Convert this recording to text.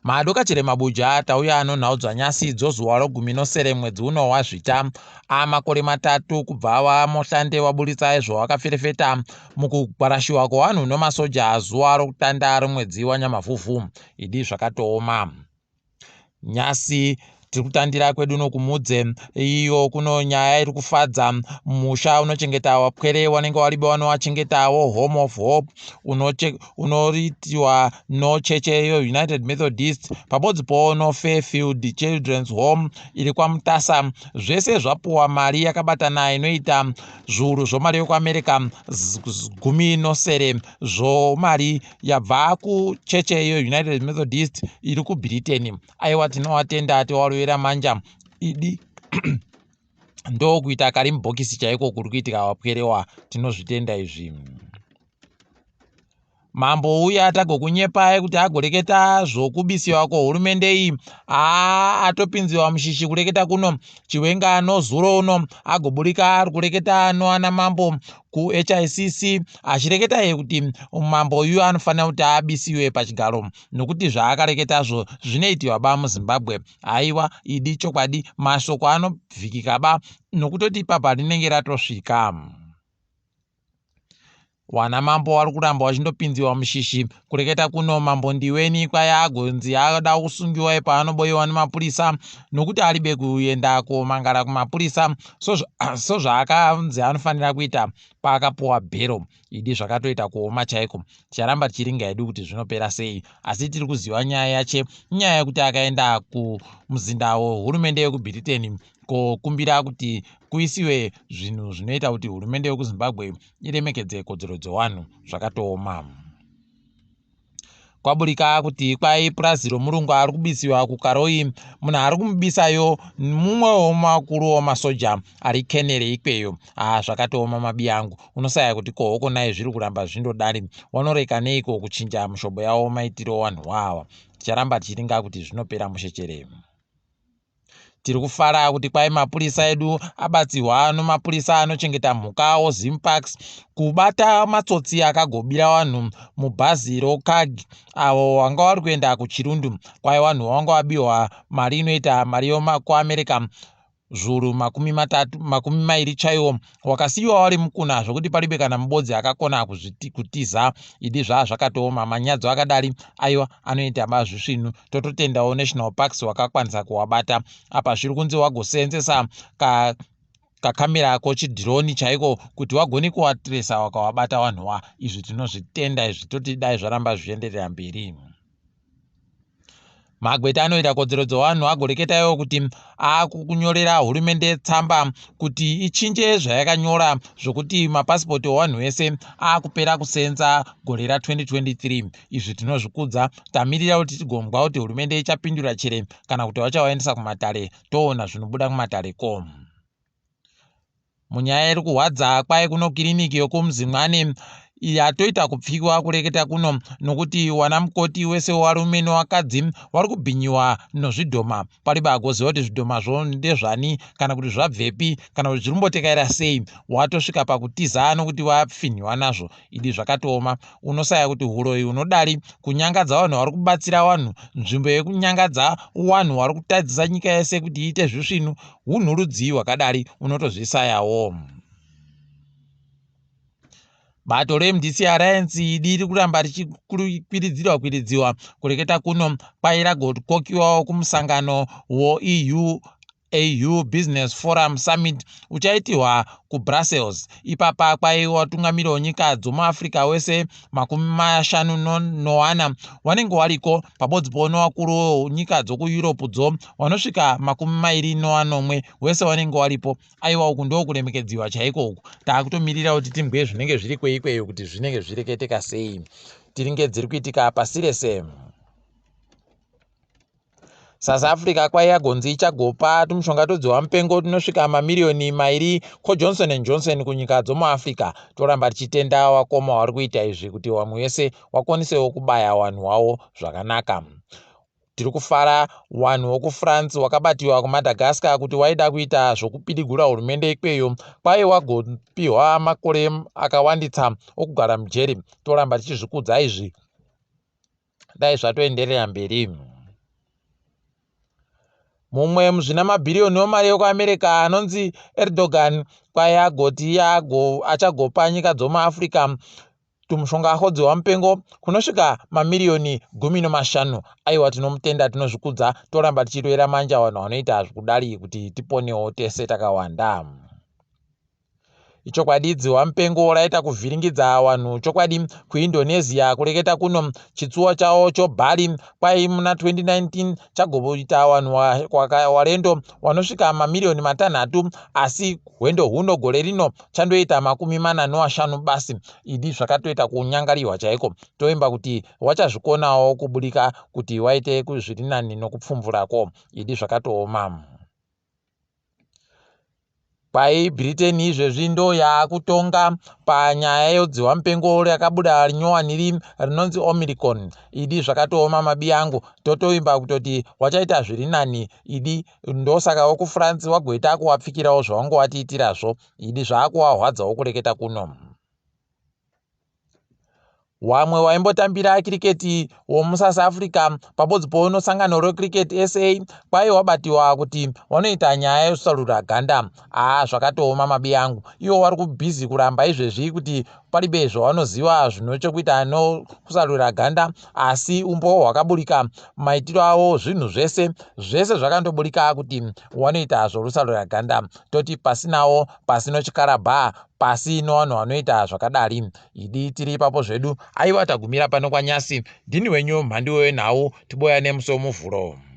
Madokachere mabuja tauya anonhau dzanyasi dzozuva rogumi nosere mwedzi uno waZvita amakore matatu kubva vaMohlante vaburitsa izvo vakaferefeta mukugwarashiwa kwevanhu nomasoja zuva rokutanda romwedzi waNyamavhuvhu. Idi zvakatooma. Nyasi tiri kutandira kwedu nokumudze iyo kuno nyaya iri kufadza musha unochengeta wapwere wanenge waribe wanovachengetawo home of hope unoitiwa nocheche yeunited methodist pabodzi powo nofairfield children's home iri kwamutasa zvese zvapuwa mari yakabatana inoita zviuru zvomari yekuamerica gumi nosere zvomari yabva kucheche yeunited methodist iri kubritain aiwa tinowatenda tiwarovera manja idi ndokuita kari mubhokisi chaiko kuri kuitika wapwerewa tinozvitenda izvi mambo uya tagokunyepai kuti agoreketa zvokubisiwa kwohurumende iyi haa atopinziwa mushishi kureketa kuno chiwenga nozuro uno agoburika ari kureketa noana mambo kuHICC achireketa iye kuti mambo uyu anofanira kuti abisiwe pachigaro nokuti zvaakareketazvo zvinoitiwa ba muzimbabwe haiwa idi chokwadi mashoko anobvikika ba nokutoti ipapa rinenge ratosvika wana mambo wari kuramba wachindopinziwa mushishi kureketa kuno mambo ndiweni kwaya agonzi ada kusungiwa ipo anoboiwa nemapurisa nokuti aribe kuenda komangara kumapurisa sozvaakanzi anofanira kuita paakapuwa bhero idi zvakatoita kuoma chaiko ticharamba tichiringa hedu kuti zvinopera sei asi tiri kuziva nyaya yache nyaya yekuti akaenda kumuzinda wehurumende yekubritain kokumbira kuti kuisiwe zvinhu zvinoita kuti hurumende yekuzimbabwe iremekedze kodzero dzevanhu zvakatooma kwaburika kuti kwai purazi romurungu ari kubisiwa kukaroi munhu ari kumubisayo mumwe womakuru wamasoja ari kenere ikweyo haa zvakatooma mabi angu unosaya kuti kohoko naye zviri kuramba zvindodari wanoreka neiko kuchinja mushobo yawo maitiro wanhu wawa ticharamba tichiringa kuti zvinopera mushe tiri kufara kuti kwai mapurisa edu abatsirwa nomapurisa anochengeta mhuka oZimparks kubata matsotsi akagobira vanhu mubhazi rokag avo vanga vari kuenda kuchirundu kwai vanhu vanga vabiwa mari inoita mari yokuamerica zviuru 20 chaiwo wakasiyiwa wari mukuna zvokuti paribe kana mubodzi akakona kutiza idi zvaa zvakatooma manyadzo akadari aiwa anoita bazvisvinu tototendawo national parks wakakwanisa kuwabata apa zviri kunzi wagoseenzesa kakamera kochidhironi chaiko kuti wagone kuwatiresa wakawabata vanhu wa izvi tinozvitenda izvi toti dai zvaramba zvichienderera mberi magweta anoita kodzero dzevanhu agoreketaiwo kuti akunyorera hurumende tsamba kuti ichinje zvayakanyora zvokuti mapasipoti evanhu vese akupera kusenza gore ra2023 izvi tinozvikudza tamirira kuti tigombwa kuti hurumende ichapindura chere kana kuti vachavaendesa kumatare toona zvinobuda kumatare ko munyaya iri kuhwadza kwai kuno kiriniki yokumuzimwane yatoita kupfiwa kureketa kuno nokuti wana mukoti wese warume newakadzi vari kubhinyiwa nozvidhoma paribe agoziva kuti zvidhomazvo ndezvani kana kuti zvabvepi kana kuti zviri kumbotekaira sei watosvika pakutiza nokuti wafinhiwa nazvo idi zvakatooma unosaya kuti uroyi hunodari kunyangadza vanhu vari kubatsira vanhu nzvimbo yekunyangadza vanhu vari kutadzisa nyika yese kuti iite zvisvinu hunhu rudzii hwakadari unotozvisayawo bato remdc alliance idi riri kuramba richikwiridzirwa kwiridziwa kureketa kuno kwai ragokokiwawo kumusangano woeu au business forum summit uchaitirwa kubrussels ipapa kwai watungamiri wenyika dzomuafrica wese 54 wanenge wariko pabodzi pono vakuru nyika dzokueurope dzo vanosvika 27 wese wanenge waripo aiwa uku ndokuremekedziwa chaiko uku taakutomirira kuti timbwe zvinenge zviri kweikweyo kuti zvinenge zvireketeka sei tiringe dziri kuitika pasi rese South Africa kwai yagonzi ichagopa tumushonga todziwa mupengo tunosvika mamiriyoni 2 koJohnson and Johnson kunyika dzomuafrica toramba tichitenda wakoma wari kuita izvi kuti vamwe vese wakwanisewo kubaya vanhu wavo zvakanaka tiri kufara vanhu vokufrance wakabatiwa kumadagascar kuti waida kuita zvokupidigura hurumende ikweyo kwai wagopiwa makore akawandisa okugara mujeri toramba tichizvikudza izvi dai zvatoenderera mberi. Mumwe muzvinamabhiriyoni wemari yekuAmerica anonzi Erdogan kwai agoti iye achagopa nyika dzomuAfrica tumushonga ahodziwa mupengo kunosvika mamiriyoni 15. Aiwa, tinomutenda, tinozvikudza, toramba tichirovera manja vanhu vanoita zvekudari kuti tiponewo tese takawanda. Ichokwadi, dzihwa mupengo raita kuvhiringidza vanhu chokwadi. KuIndonesia kureketa kuno, chitsuwa chavo choBali kwai muna 2019 chagoita vanhu warendo vanosvika mamiriyoni 6, asi hwendo huno gore rino chandoita 45 basi. Idi, zvakatoita kunyangariwa chaiko. Toimba kuti wachazvikonawo kubudika kuti waite zviri nani nokupfumvurako. Idi, zvakatooma. Kwai Britain izvezvi ndo yaakutonga panyaya yodzihwa mupengo rakabuda rinyowani ri rinonzi Omicron. Idi, zvakatooma mabi angu. Totoimba kutoti wachaita zviri nani. Idi, ndosaka wekuFrance wagoita kuwapfikirawo zvawange watiitirazvo. Idi, zvaakuwahwadzawo kureketa kuno. Wamwe waimbotambira kiriketi womuSouth Africa pabodzipo nosangano reCricket SA kwai wabatiwa kuti wanoita nyaya yosarura ganda. Aa, zvakatooma mabi angu. Iwo wari kubhizi kuramba izvezvi kuti paribe zvawanoziva zvino chekuita nokusarura ganda, asi umbowo hwakaburika, maitiro avo, zvinhu zvese zvese zvakandoburika kuti wanoita zvorusarura ganda. Toti pasinawo pasino chikarabha pasi novanhu vanoita zvakadari. Idi, tiri ipapo zvedu. Aiwa, tagumira pano kwanyasi. Ndini wenyu mhandiwe wenhau, tiboya nemusi womuvhuro.